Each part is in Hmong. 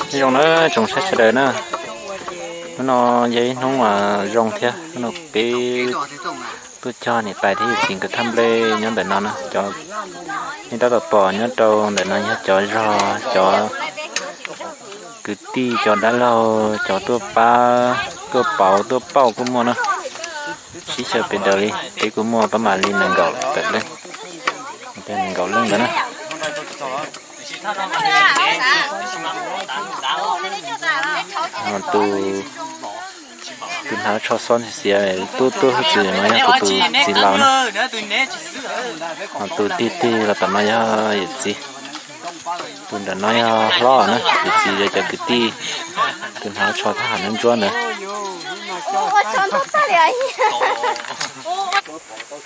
Nyob zoo na tsoom saib sawv daws na, hnub no yog ib hnub uas zoo thiab, hnub no peb tuaj cog niam tais thiab yawm txiv nkawd thaj nplej nyob ntawm no na. Cov nej tab tom pom nyob rau ntawm no yog cov zog, cov kwv tij, cov dab laug, cov tuaj pab, tuaj pauv tuaj pauj kuj muaj na. Sib xyaw pes daws li, peb kuj muaj pab mam li nees nkaum tawm leej, nees nkaum leej ntawd na. Tus, tus hnav tsho xob xiav tuaj tuaj hwj txwv no yog kuv tus txiv laus na. Ho tus tig tig los tom no yog yawm txiv. Tus nram no yog hlob na, yawm txiv yog cov kwv tij, tus hnav tsho thab ham ntsuab ntsuab ntawd.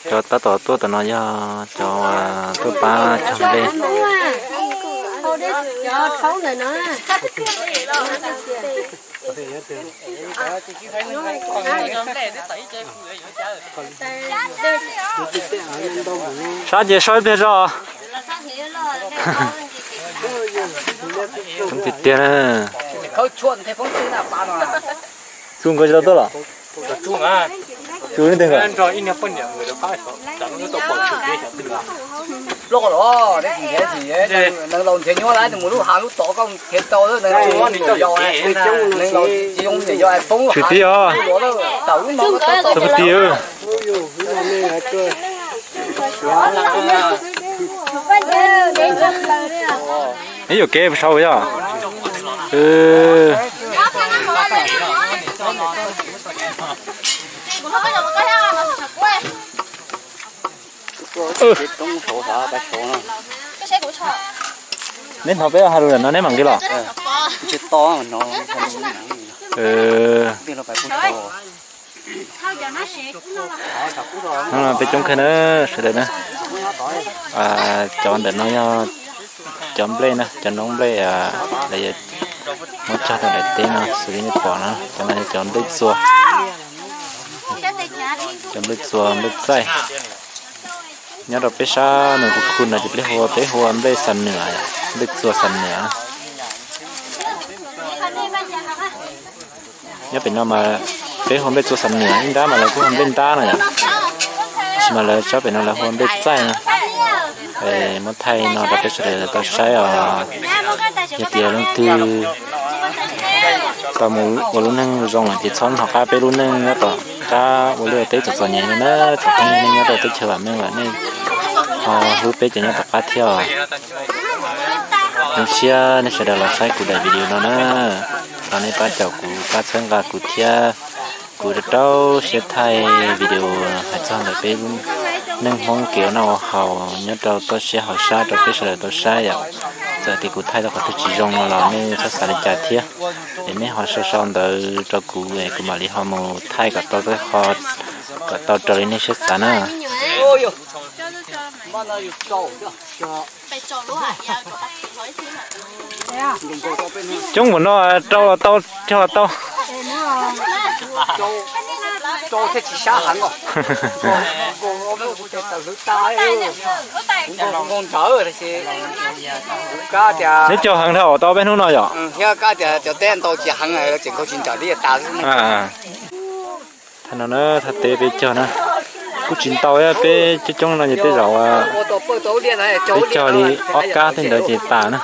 Cov tab tom tuaj tom no yog cov tuaj pab cog nplej. Sab ces sab ib pliag zog. Coob tiag tiag na. Tsuj nkawd tsis tau tuaj los? Tsuj leej twg nkawd? Tshwm tim os. Tau pug tim. Ib yuam kev puas sau yog? Neb hnov peb has lus no neb mam nqis los. Peb coob kawg na sawv daws na. Cov ntawm no yog cov nplej na, cov noob nplej lawv muab cog rau daim teb no xws li nej pom no. Cov no yog cov nplej txua, cov nplej txua nplej txaij. Nyob rau peb sab Moos Pus Khus no ces peb hu, peb hu ua nplej Xam Nuam, nplej txua Xam Nuam. Nyob pem no mas peb hu nplej txua Xam Nuam, ib nrab mas lawv kuj hu nplej ntab no yom. Tab sis mas lawv tsob pem no lawv hu ua nplej txaij no. Muab thaij no rau peb sawv daws tau saib os. Yog tias leej twg tau mus ua lub neej zoo lawm ces txhob hnov qab peb lub neej nyob tom qab ua liaj ua teb txom txom nyem no na, txom txom nyem nyob rau teb chaws vam meej lawm nej ho hlub peb cov nyob tom qab thiab os. Zoo siab nej sawv daws los saib kuv daim video no na, thov nej pab caum kuv, pab txhawb nqa kuv thiab. Kuv rau rau siab thaij video hais txog ntawm peb lub neej Hmoob kev ua noj ua haus nyob rau toj siab hauv sab rau peb sawv daws tau saib yom. Txawm tias kuv thaij tau qhov twg tsis zoo no los nej txhob xav li cas thiab, es nej ho sau sau ntawv rau kuv es kuv mam li ho mus thaij kom tau, kom tau raws li nej siab xav na. Coob npaum no rau los tau, cog los tau. Neb cog heev dhau tau peb hnub no yom? Thaum no na, thaj teb peb cog na, kuj tsis ntau, peb coob coob no ces tej zaum peb cog li ob kab tej ntawd ces tas na.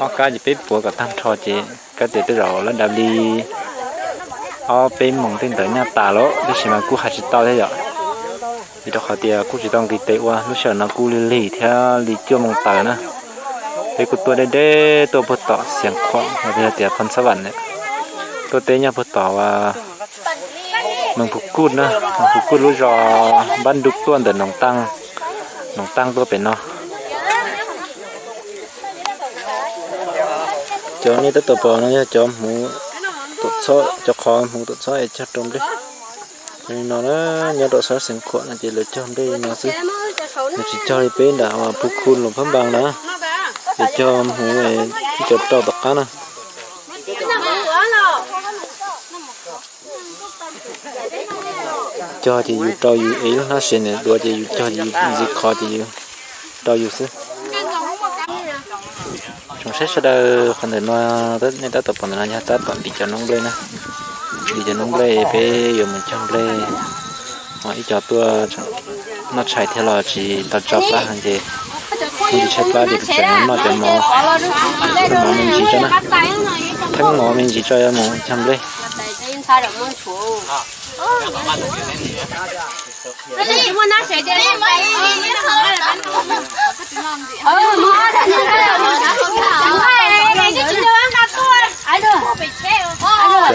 Ob kab ces peb puav kom tag nrho ces kav tias tej zaum lawv dav li ob peb moos tej ntawd nyaj tas lawm, tab sis mas kuj hais tsis tau thiab yom. Vim rau qhov tias kuj tsis tau nqis tes ua, lub sij hawm no kuj lig lig thiab li cuaj moos tas lawm na. Peb kuj tuaj deb deb tuaj puag tom Xiav Khuam los yog tias Phoo Xab Vam, tuaj teb nyob puag tom Moos Phu Kuj na, Moos Phu Kuj lub zos Npab Ntuj tuaj ntawm Noov Taaj, Noov Taaj tuaj pem no. Cov nej tab tom pom no yog cov hmuv, cov qhov hmuv tuam txhob es cog rau nplej. Cov no na, nyob rau sab Xeev Khuam no ces lawv cog nplej no xwb, nws tsis cog li peb nram Phu Khu los Phab Npas na, ces cog hmuv ib co rau tom qab na. Cog ces yus rau yus ev lub hnab sev ntawm duav ces yus cog ces yus ntxiv qhov ces yus rau yus xwb. Tsoom saib sawv daws, qhov ntawm no nej tab tom pom ntawm no yog tab tom ntim cov noob nplej na. Ntim cov noob nplej peb yuav mus cog nplej, ho ib co tuaj noj tshais thiab los tsis tau tso plab heev ces, tsis tshaib plab ces kuv tseem noj cov mov, mov me ntsis tso na, theeb mov me ntsis tso yuav mus cog nplej. Cov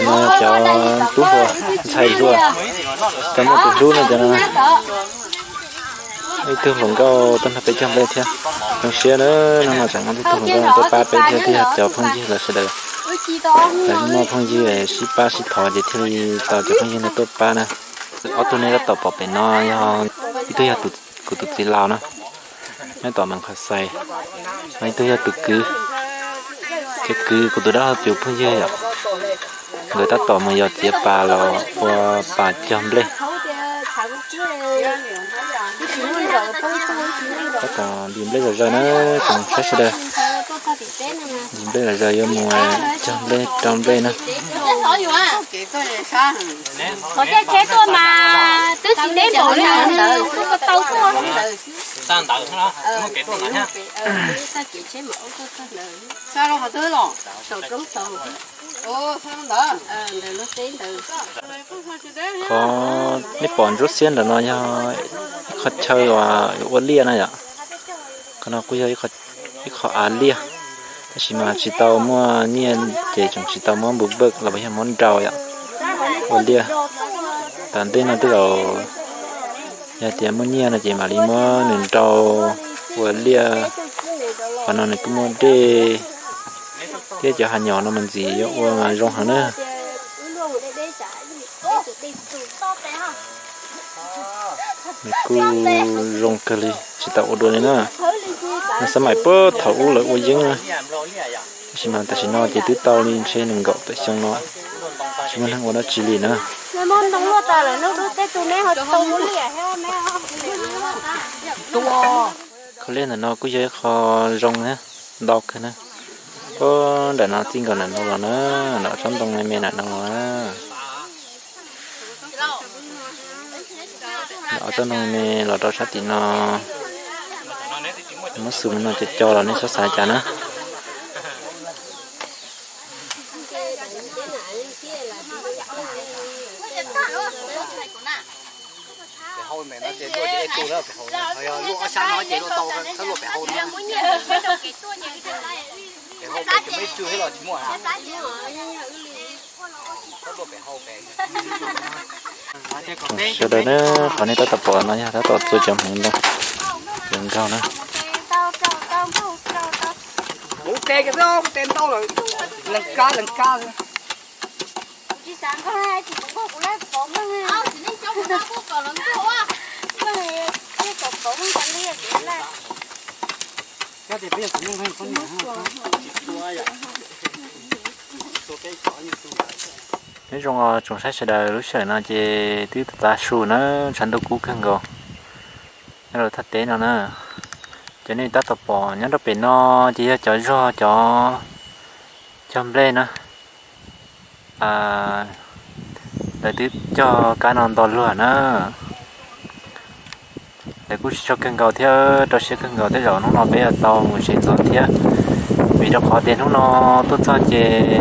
no cov tub hluas, ntxhais hluas, cov muaj tus hlub no cov no. Ib tug hluas nkauj tuaj nrog peb cog nplej thiab. Zoo siab na, hnub no tseem muaj ib tug hluas nkauj tuaj pab peb thiab, twb yog cov phooj ywg los sawv daws, lawv muaj phooj ywg sib pab sib thov ces thiaj li tau cov phooj ywg no tuaj pab na. Ob tug nej tab tom pom pem no yog ib tug yog kuv tus txiv laus na, nyob tom Mes Qhas Xais, ho ib tug yog tus kwv, cov kwv kuv tus dab laug tus phooj ywg yom. Nkawd tab tom mus yos txiav pas los ua pas cog nplej. Tab tom ntim nplej zom zaws na, tsoom saib sawv daws. Ntim nplej zom zaws yuav mus cog nplej rau nplej na. Qhov tej tsheb tuaj mas twb tsis deb npaum li, ko tau tuaj. Qhov nej pom ntsuab xiab ntawm no yog ib qho chaw uas ua liaj na yom. Qhov no kuj yog ib qho av liaj, tab sis mas tsis tau muaj nyiaj ces tseem tsis tau muab npu npawj los yog muab nrau yom, ua liaj. Tom ntej no twb laus, yog tias muaj nyiaj no ces mam li muab nws nrau ua liaj. Qhov no nws kuj muaj dej thiab cov hav nyom no mas ntxim yuav ua mas zoo heev na. Nws kuj zoo kawg li, tsis tau ua dua li na. Nws xav maim puag thaum ub lawv ua yeeb na, tab sis mas tam sim no ces twb tau li ntshe nees nkaum tawm xyoo no, tsis muaj neeg ua dab tsi li na. Khau liaj ntawm no kuj yog ib qho zoo na, ntau kawg na. Puag nram no txij nkaus nram no los na, nram tsob ntoo me me nram no los na. Nram tsob ntoo me me los rau sab tim no, muab xus me no co co los nej txhob xav cas na. Sawv daws na, qhov nej tab tom pom no yog tab tom txua cov hmoov ntoo, cov nkaug na. Nyob zoo tsoom saib sawv daws, lub sij hawm no ces twb tav su na, tshav ntuj kub kawg nkaus. Nyob rau thaj teb no na, cov nej tab tom pom nyob rau pem no ces yog cov zog cov cog nplej na. Lawv twb cog kab no nto luag na. Lawv kuj tsis tso kawg nkaus thiab, rau siab kawg nkaus tej zaum hnub no peb yuav tau mus tsev ntxov thiab. Vim rau qhov tias hnub no tuaj txog ces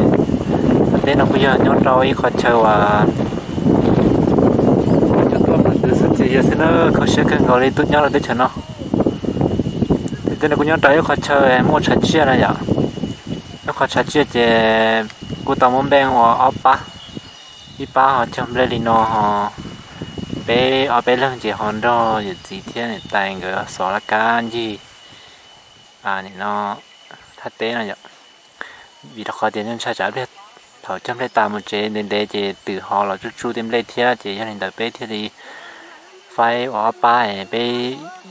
thaj teb no kuj yog nyob rau ib qho chaw uas cov tuaj mus twv xwb ces yog xwb na, kho siab kawg nkaus li tuaj nyob rau teb chaws no. Thaj teb no kuj nyob rau ib qho chaw muaj tshav tsiaj na yom. Ib qho tshav tsiaj ces kuj tau muab npeej ua ob pab, ib pab ho cog nplej li no ho peb ob peb leeg ces ho nrog yawm txiv thiab niam tais nkawd xov laj kab ncig nim no thaj teb no yom. Vim rau qhov tias ntshai tsam pliag thaum cog nplej tas mus tsev ntev ntev ces twm ho los tsuj tsuj tej nplej thiab ces yog li ntawd peb thiaj li faib ua ob pab es peb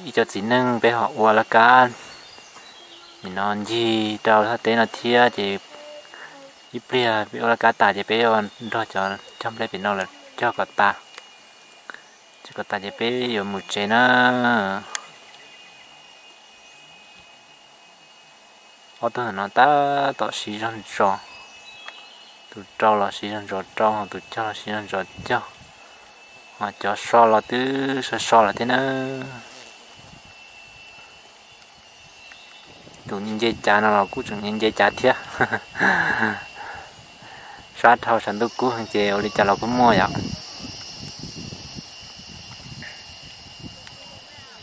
ib co txiv neej peb ho ua laj kab nim no ncig rau thaj teb no thiab ces ib pliag peb ua laj kab tas ces peb yuav nrog cov cog nplej pem no los cog kom tas, cog kom tas ces peb yuav mus tsev na. Ob tug ntawm no tab tom siv zog ntsos, tus rau los siv zog ntsos rau, tus cog los siv zog ntsos cog, ho cov so los twb so so lawm thiab na. Tus nce nce cav no los kuj tseem nce nce cav thiab. Sab dhau tshav ntuj kub ces ua li cas los kuj muaj yom.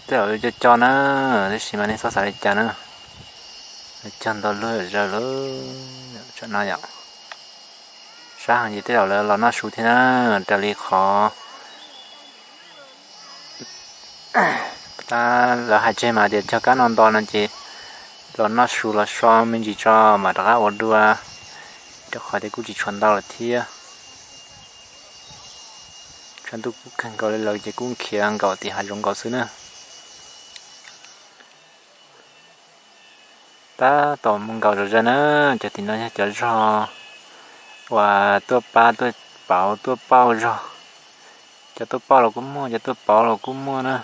Tej zaum yuav cog cog na, tab sis mas nej txhob xav li cas na. Cog ntau luaj zaws lawm, tsam no yom. Sab heev ces tej zaum lawv los noj su thiab na, raws li qhov lawv hais tseg mas tias cog kab no nto no ces los noj su los so me ntsis tso mam rov qab ua dua, rau qhov tias kuj tsis tshuav ntau lawm thiab. Tshav ntuj kub kawg nkaus li lawm ces kuj khiav nkaum tim hav zoov nkaus xwb na. Tab tom mus nkaum zom zaws na, cov tim no yog cov zog uas tuaj pab tuaj pauv tuaj pauj zog. Cov tuaj pauj los kuj muaj, cov tuaj pauv los kuj muaj na.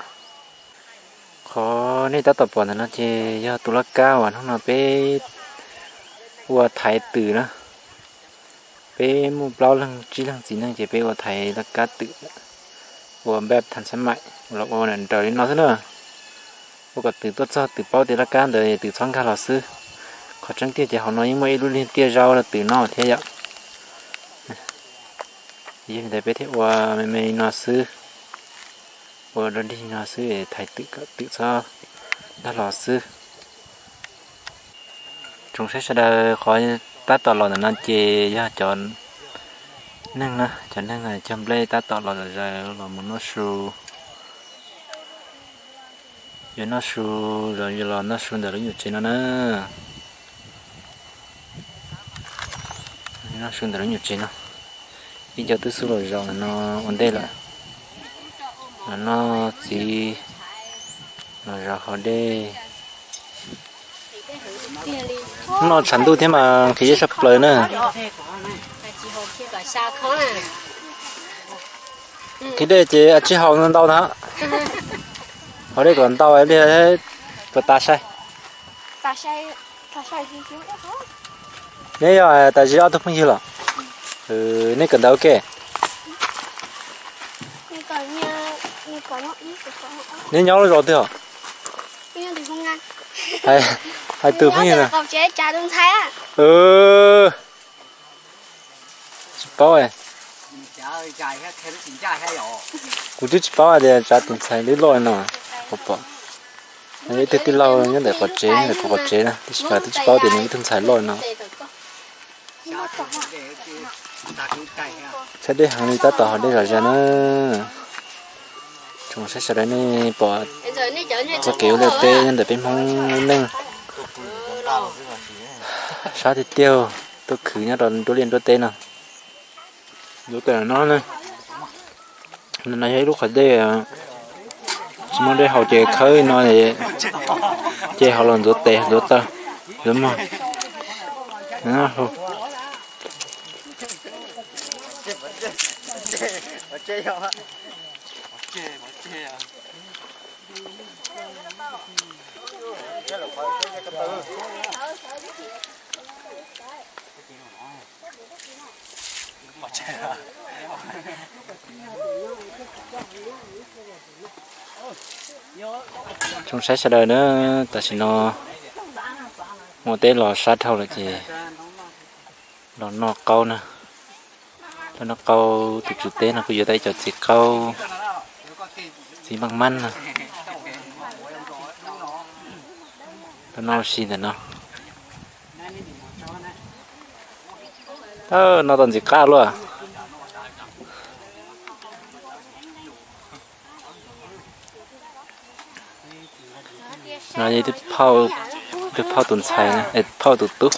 Qhov nej tab tom pom ntawm no ces yog tus laj kab uas hnub no peb ua thaiv twm na. Peb muaj plaub leeg tsib leeg txiv neej ces peb ua thaiv laj kab twm, ua npaj thav xab maim los ua nram nraws li no xwb na. Ua kom twm tuaj txog twm paub tias laj kab ntawd twm txhob nkag los xwb. Qhov tseeb tiag ces hauv no yeej muaj ib lub liag tiaj zaub rau twm noj thiab yom. Yog li ntawd peb thiaj ua me me li no xwb, ua dog dig li no xwb, thaiv twm kom twm txhob nkag los xwb. Tsoom saib sawv daws, qhov tab tom los ntawm no ces yog cov neeg na, cov neeg cog nplej tab tom los zom zaws los mus noj su. Yuav noj su, yuav los noj su ntawm lub nyuam tsev no na. Noj su ntawm lub nyuam tsev no. Ib co twb xub los zaum ntawm no ua ntej lawm. Los noj txiv, los zov haus dej. Hnub no tshav ntuj thiab mas nqhis dej tshaj plaws na. Nqhis dej ces tsij haus ntau ntau na. Haus dej kom ntau li puas tas sai. Neb yog tas zib ob tug phooj ywg los? Neb kawm ntawv ua ke? Neb nyob lub zos twg os? Hais tus phooj ywg na. Tsis paub. Kuv twb tsis paub tias tsav tus ntxhais twb loj no. Pom, ib tug tij laug nyob ntawm qhov tsev, ntawm kuv qhov tsev na, tab sis mas twb tsis paub tias nws ib tug ntxhais loj no. Saib dej heev li, tab tom haus dej zom zaws na. Tsoom saib sawv daws nej pom txoj kev ua liaj teb nyob ntawm peb Hmoob lub neej. Sab tiag tiag, tuaj khwv nyob rau nruab liaj nruab teb no. Ntxuav tes no, no yog ib lub qhov dej tsis muaj dej haus ces khawb no, ces haus los ntxuav tes ntxuav taw ntxuav muag. Tsoom saib sawv daws na, tam sim no ua teb los sab dhau lawm ces los noj qaub na. Los noj qaub, tus tswv teb no kuj yuav tau ib co txiv qaub, txiv npaj mab no. Los noj ua si ntawm no. Noj tau ntxim qab luaj. No yog ib tug phauj tus ntxhais, phauj tus tub.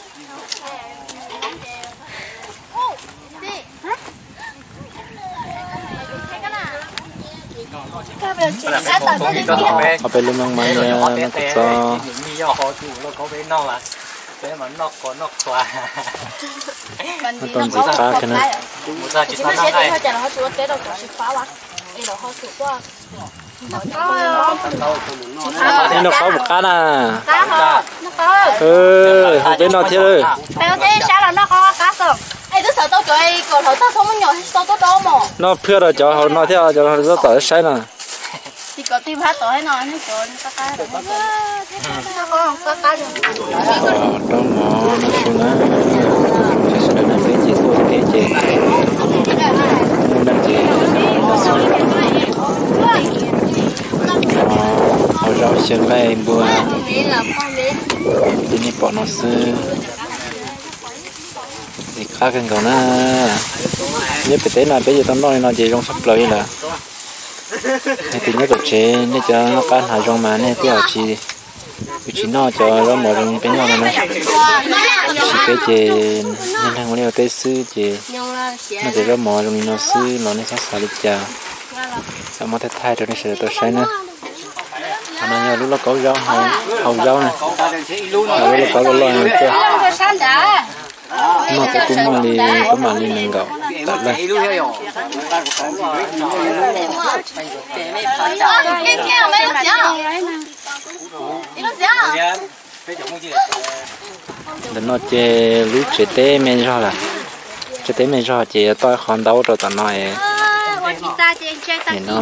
Ho peb lub meej mab noj txob. Noj tau ntxim qab kawg na. Neb noj qaub puas qab na? Hu peb noj thiab. Noj phwj rau cov hauv no thiab, cov hauv txoj tom saib no. Rau mov noj su na, sawv daws na, peb ces tuaj kev ces muaj neej ces noj su. Hauv zaub xyaw nqaij npua, li nej pom no xwb. Qab kawg nkaus na. Nyob pem teb no peb yuav tau noj li no ces zoo tshaj plaws li lawm. Nej tus nyob tom tsev nej cov noj qab hnav zoo mas nej twb tsis, tsis noj cov zaub mov zoo li peb noj no na. Tiam sis peb ces niaj hnub ua liaj ua teb xwb ces noj cov zaub mov zoo li no xwb los nej txhob xav li cas. Muab thaij thaij rau nej sawv daws tau saib na. Qhov no yog lub lauj kaub zaub, hau zaub na. Lub lauj kaub loj loj no tuaj. Muaj kuj muaj li, kuj mam li nees nkaum tawm leej. Ntawm no ces lub tsev teb me zog lawm. Tsev teb me zog ces yuav toj qhov ntaub rau tom no es, no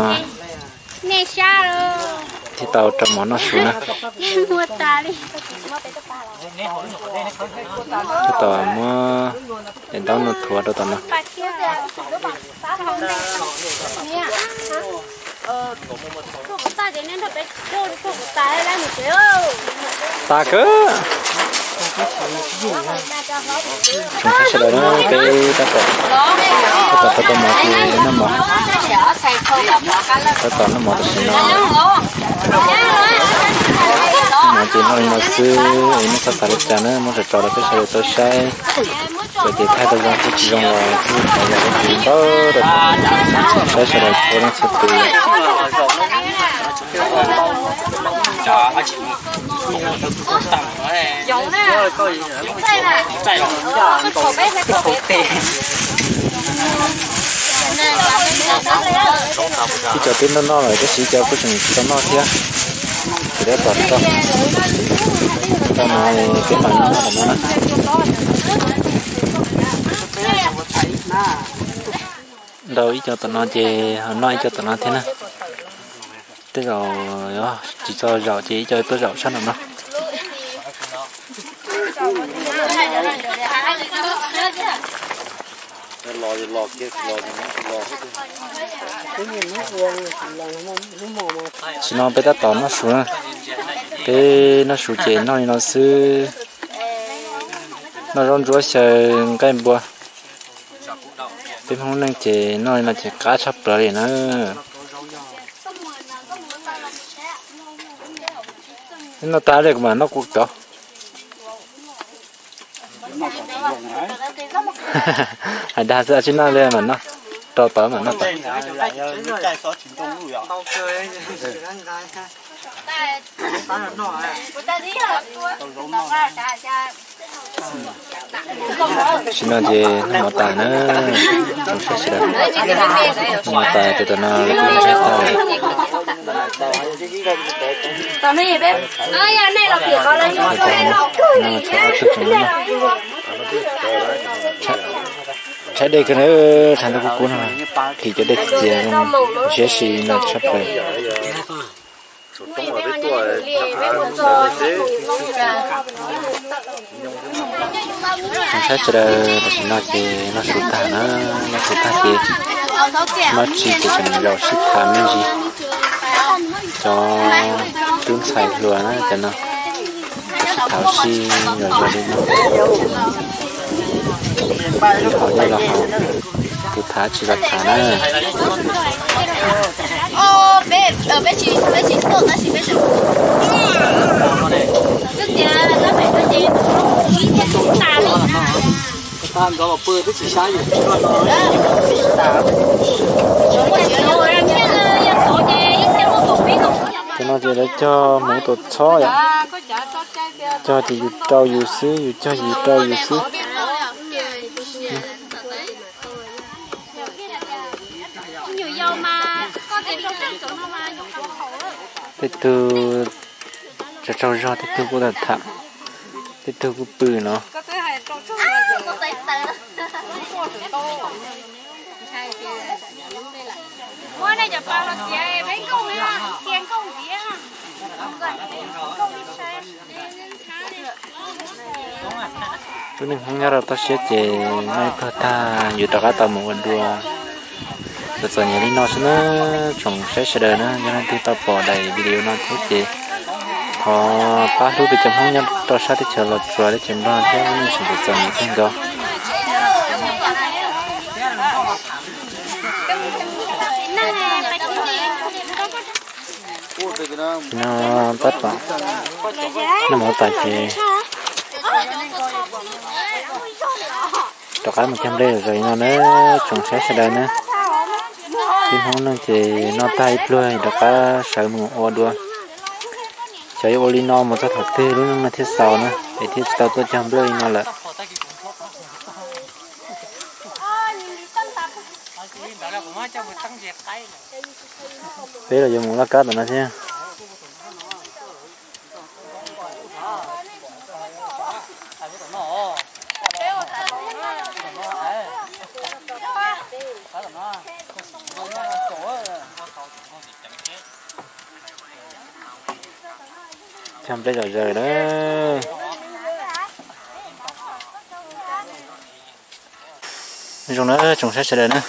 thiaj tau rau mov noj su na. Thiaj tau muab daim ntaub no thuav rau tom no. Tas kawg. Tsoom saib sawv daws na, peb tab tom, tab tom tau tau mov ces noj mov. Tab tom noj mov tam sim no. Noj mov ces noj li no xwb es nej txhob xav li cas na, muab tso tso rau peb sawv daws tau saib. Txawm tias thaij tau zoo thiab tsis zoo los kuj thov zam lub txim ntau rau tsoom saib sawv daws txhua leej txhua tus. Ib co twb noj noj lawm tab sis ib co kuj tseem tsis tau noj thiab. Ces tab tom tso, tso no peb mam li noj tom no na. Ntau ib co tom no ces ho noj ib co tom no thiab na. Tej zaum tsis txog zaum ces ib co tuaj zaum sab nraum no. Tam sim no peb tab tom noj su na. Peb noj su ces noj li no xwb. Noj zaub ntsuab xyaw nqaij npua. Peb Hmoob neej ces noj li no ces qab tshaj plaws li na. Noj tag li kuv mam noj kuv cov. Hais dag xwb, tsis noj li mam noj, rau tod mam noj tod. Tam sim no ces noj mov tas na, tsoom saib sawv daws. Noj mov tas ces tam no ntshai tag. Noj tshaj ob tug tsoom no. Tshaib dej kawg na, tshaib ntau kub kub no, phim cov dej txias zoo siab si no tshaj plaws. Tsoom saib sawv daws, tam sim no ces noj su tag na, noj su tag ces Mab Tsis ces tseem zaum sib tham me ntsis. Cov tub ntxhais hluas na cov no, sib tham sib zog li no. Haus dej los haus, tus tham tsis los tham na. Cov no ces lawv cog hmoov tus txhob yom. Cog ces yus rau yus xwb, yus cog ces yus rau yus xwb. Tej tug tsaug tsaug zog, tej tug kuj tham. Tej tug kuj pw no. Lub neej Hmoob nyob rau toj siab ces noj ib pluag tag yuav rov qab tau mus ua dua. Txom txom nyem li no xwb na, tsoom saib sawv daws na, yog leej twg tau pom daim video no thiab ces thov pab hlub peb cov Hmoob nyob rau sab teb chaws Los Tsuas, teb chaws Nplog thiab lub neej tseem txom nyem kawg nkaus. Tam sim no tab tom noj mov tas ces rov qab mus cog nplej zom zaws li no na, tsoom saib sawv daws na. Tib Hmoob neej ces noj tag ib pluag rov qab sawv mus ua dua. Xyov yuav ua li no mus txog thaum twg lub neej no thiaj xaus na, es thiaj tsis tau tuaj cog nplej li no lawm. Peb los yuav mus laj kab tom no thiab. Cog nplej zom zaws na. Zoo na tsoom saib sawv daws na.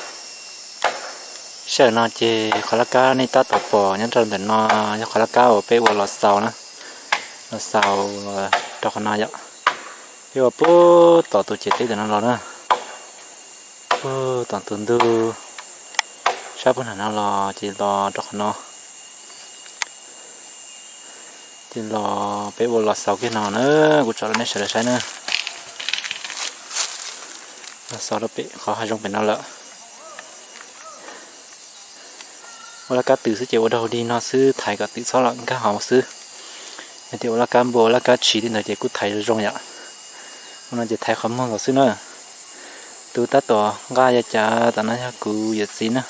Sij hawm no ces qhov laj kab nej tab tom pom nyob rau ntawm no yog qhov laj kab uas peb ua los xaus na, los xaus rau qhov no yom. Peb ua puag tom tus ciam teb ntawm no los na, puag tom tus ntug sab puag nram no los ces los rau qhov no. Ces los peb ua los xaus kiag no na, kuv tso rau nej sawv daws saib na. Los xaus rau pem qhov hav zoov pem no lawm. Ua laj kab tws xwb ces ua rau dig no xwb, thaiv kom tws txhob los nkag hauv xwb. Yog tias ua laj kab npua ua laj kab tshis tej ntawd ces kuj thaiv zoo zoo yom. Ua no ces thaiv qhov muag nkaus xwb na. Tus tab tom nqa yav cav tom no yog kuv yawm txiv na.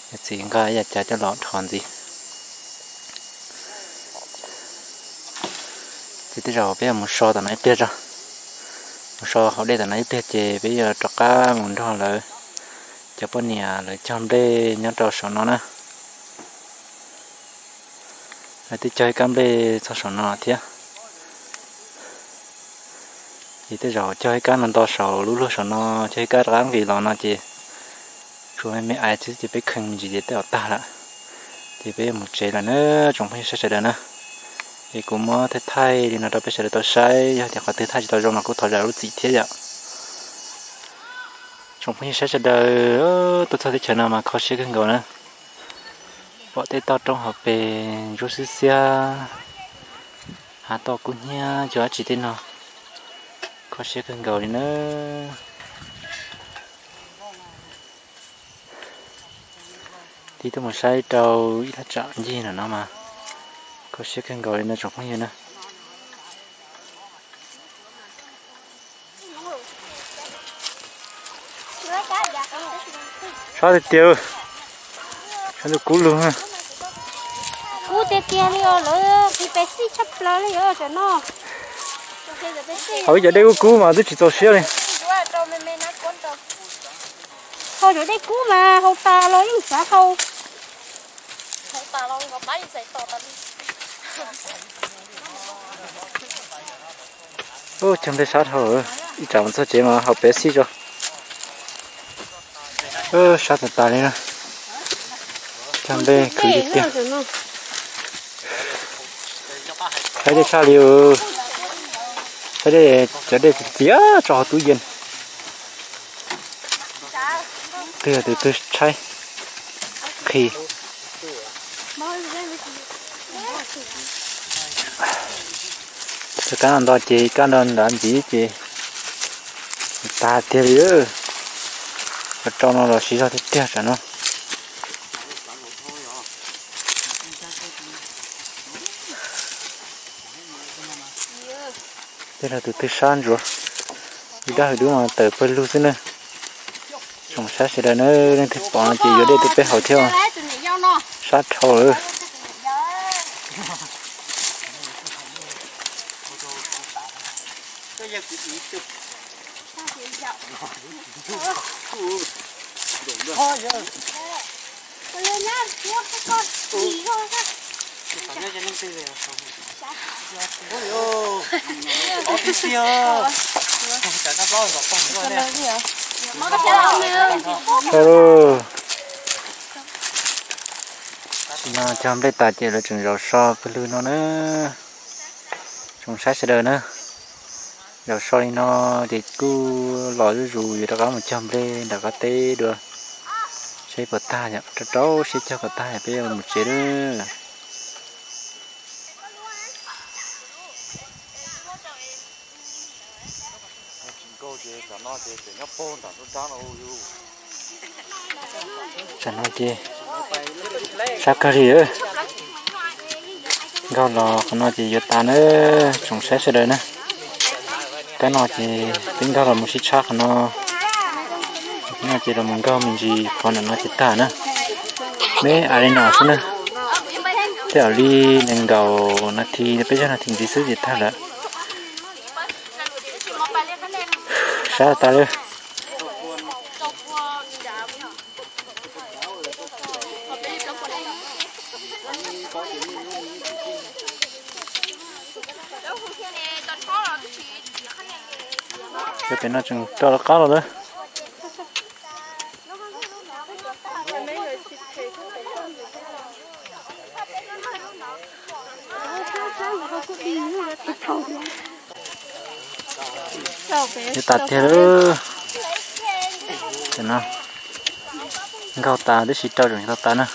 Yawm txiv nqa yav cav coj los dhos ntxiv. Ces tej zaum peb yuav mus so tom no ib pliag tso. Mus so hauv dej tom no ib pliag ces peb yuav rov qab mus nrog lawv cov poj niam lawv cog nplej nyob rau saum no na. Lawv twb cog ib kab nplej txog saum no thiab. Ces tej zaum cog ib kab no nto saum lub luag saum no, cog ib kab rov qab nqis los no ces tshuav me me aiv xwb ces peb kheej me ntsis ces tej zaum tag lawm. Ces peb yuav mus tsev lawm na tsoom phooj ywg sawv daws na. Es kuv muab thaij thaij li no rau peb sawv daws tau saib, yog tias qhov twg thaij tsis tau zoo los kuj thov zam lub txim thiab yom. Tsoom phooj ywg sawv daws, tuaj txog teb chaws no mas kho siab kawg nkaus na. Pom tej toj roob hauv pes ntsuab xiab xiab, hav toj kub hnyiab cov dab tsi tej no, kho siab kawg nkaus li na. Tig tuaj mus saib rau ib lub tsam ncig no mas kho siab kawg nkaus li no tsoom phooj ywg na. Sab tiag tiag, sab ntuj kub lug. Kub tiag tiag li os, lawv qhib pes xij tshaj plaws li os tam no. Hauv ib cov dej kub kub mas twb tsis txaus siab li. Hau cov dej kub mas hau tas los yeej xav hau. Cog nplej sab dhau, ib tsam mus txog tsev mas hau pes xij tso. Sab tas tas li na. Cog nplej khwv tiag tiag. Tshaib dej tshaj li. Tshaib dej, cov dej txias tso hauv tub yees. Twg yog tus twg tshaib qhi. Tus kab no nto ces kab no nrad ntxiv ces tag tiag li. Rau no los siv zog tiag tiag tsam no. Tej no tus twg sab ntsuav, ib dab hwv dub mas tawm pawg lug xwb na. Tsoom saib sawv daws na, leej twg pom no ces yuav dej tuaj peb haus thiab. Sab dhau lawm. Tam sim no cog nplej tas ces lawv tseem zaum so pawg lwg no na. Tsoom saib sawv daws na, zaum so li no ces kuj los zuj zus, yuav rov qab mus cog nplej nram qab teb dua. Seb puas tag, rau rau siab cog kom tag peb yuav mus tsev lawm. Tam no ces sab kawg li. Nkaug los qhov no ces yuav tas na, tsoom saib sawv daws na. Kab no ces peb nkaug los mus sib tshab qhov no. Qhov no ces los mus nkaug me ntsis qhov ntawm no ces tag na. Meb a li no xwb na. Tej zaum li nees nkaum nas this, peb caug nas this ntxiv xwb ces tag lawm. Sab tas li. Cov pem no tseem rau lawv qab los lawm. Yuav tas tiag lawm. Tam no nkaug tas tib si rau tseem tau tas na.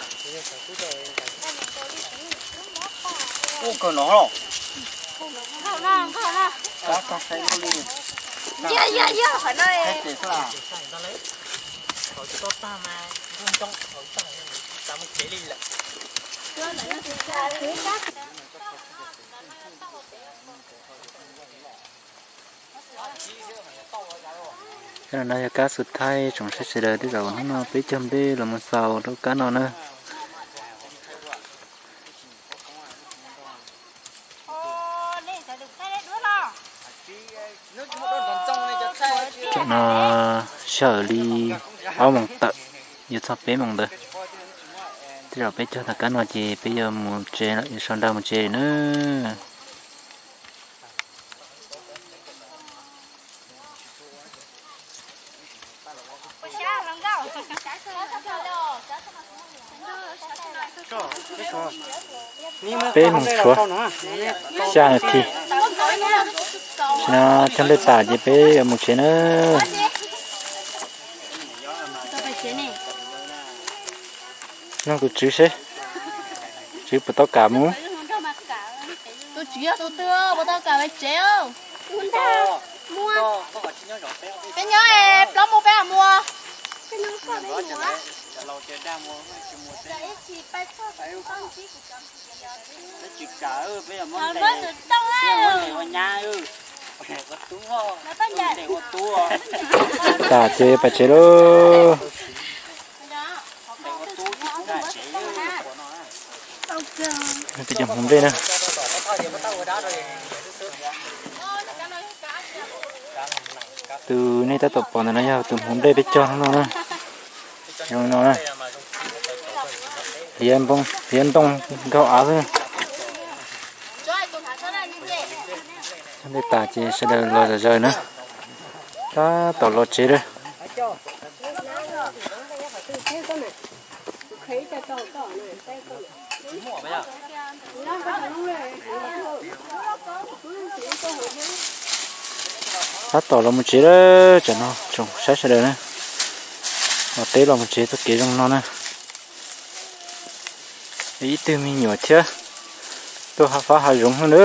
Kab no yog kab xus thaib tsoom saib sawv daws, tej zaum hnub no peb cog nplej los mus xaus rau kab no na. Tam no sij hawm li ob moos tawm, yuav txog peb moos ntawd. Tej zaum peb cog tag kab no ces peb yuav mus tsev lawm, yuav sau nra mus tsev na. Peb moos tshuav xya nas this, tam no cog nplej tas ces peb yuav mus tsev na. Nug tus tswv seb, tswv puas tau kam mus? Tus tswv yog tus twg puas tau kam mus tsev? Peb nyob plaub mus peb mus. Tas ces pais tsev lauj. Peb cov hmuv nplej na. Tus nej tab tom pom ntawm no yog tus hmuv nplej peb cog no na. Zoo no na. Liav ntoo nkaug av xwb. Cog nplej tas ces sawv daws los zom zaws na. Tab tom los tsev lawm. Tab tom los mus tsev lawm, tsam no tsoom saib sawv daws na. Los teb los mus tsev txoj kev zoo no na. Ib tug me nyuam thiab tuaj hav fab hav zoov no na.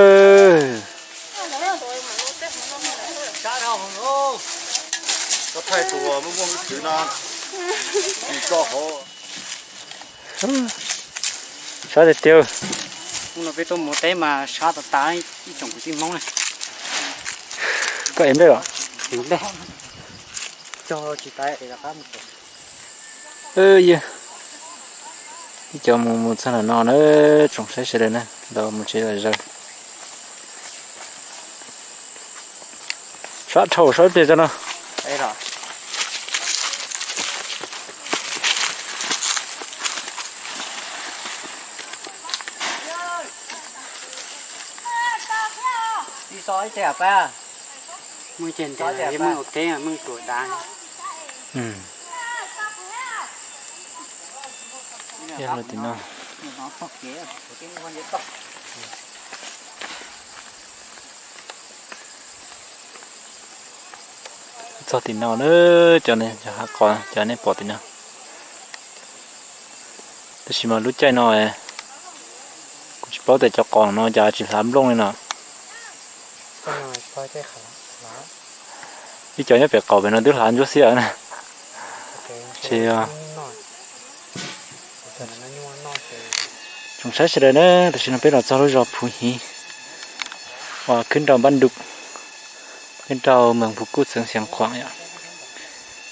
Sab tiag tiag. Hnub no peb tuaj mus teb mas sab tas tas ib tsoom kwv tij Hmoob na. Koj ev nplej los? Ev nplej. Cog tsis tas es rov qab mus tsev. Yog ib co mus mus txog ntawm no na, tsoom saib sawv daws na, los mus tsev los zaws. Sab dhau sab pliag tso no. Tim no. Txog tim no na, cov hav qos cov nej pom tim no. Tab sis mas lub caij no kuv tsis paub tias cov qos no cas tsis hlav nplooj li no. Ib cov nyob pem qaum pem no twb hlav ntsuab xiab na. Ces tsoom saib sawv daws na, tam sim no peb los txog lub zos Phuv Hiv uas khwb nrau Npab Ntuj, khwb nrau moos Phuv Kuj txheev Xeev Khuam yom.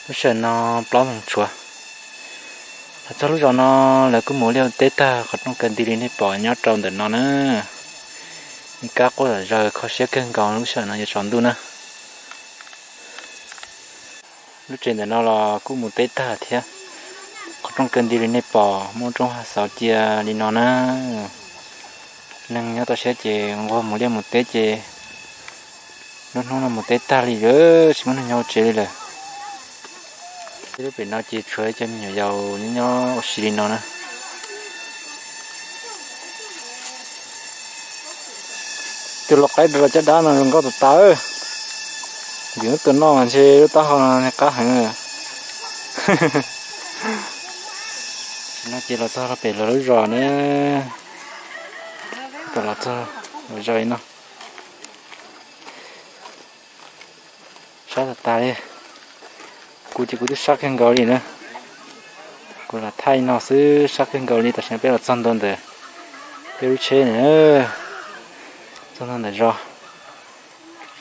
Lub sij hawm no plaub moos tshuav. Los txog lub zos no lawv kuj mus liaj teb tag qhov rooj kaw nti li nej pom nyob rau ntawm no na. Me kab quaj zom zaws kho siab kawg nkaus, lub sij hawm no yuav tsaus ntuj na. Lub tsev ntawm no los kuj mus teb tag thiab. Qhov rooj kaw nti li nej pom muaj roob hav xauv cia li no na. Neeg nyob toj siab ces nquag mus liaj mus teb ces lub hnub no mus teb tag li lawm, tsis muaj neeg nyob hauv tsev li lawm. Lub pem no ces tshuav cov me nyuam yaus nyob nyob ua si li no na. Tus lau qaib rau caj dab no zoo nkauj tas tas. Yus lub tus noj mas ntshe lub taub hau no qab heev. Tam sim no ces los txog rau pem lawv lub zos na. Tam los txog lawv zos li no. Sab tas tas li. Kuv ces kuv twb sab kawg nkaus li na. Kuv lam thaij no xwb, sab kawg nkaus li. Tam sim no peb los txog ntua ntawm peb lub tsheb na, txog ntua ntawm zos.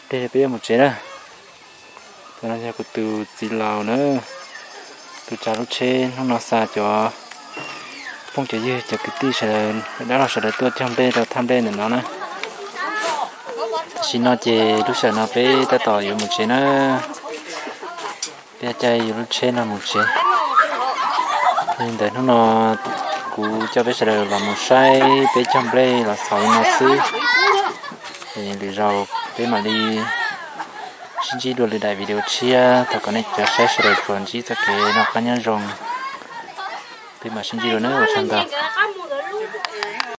Tej peb yuav mus tsev na. Tus no yog kuv tus txiv laus na, tus tsav lub tsheb. Hnub no xa cov phooj cov ywg cov kwv tij sawv daws, dab laug sawv daws tuaj cog nplej rau thaj nplej ntawm no na. Tam sim no ces lub sij hawm no peb tab tom yuav mus tsev na. Peb caij yuav lub tsheb no mus tsev. Li ntawd hnub no kuv coj peb sawv daws los mus saib peb cog nplej los xaus li no xwb. Lwm zaus peb mam li sib ntsib dua lwm daim video tshiab. Thov kom nej cov saib sawv daws tsuas ntsib txoj kev noj qab nyob zoo. Peb mam sib ntsib dua na, ua tsaug ntau.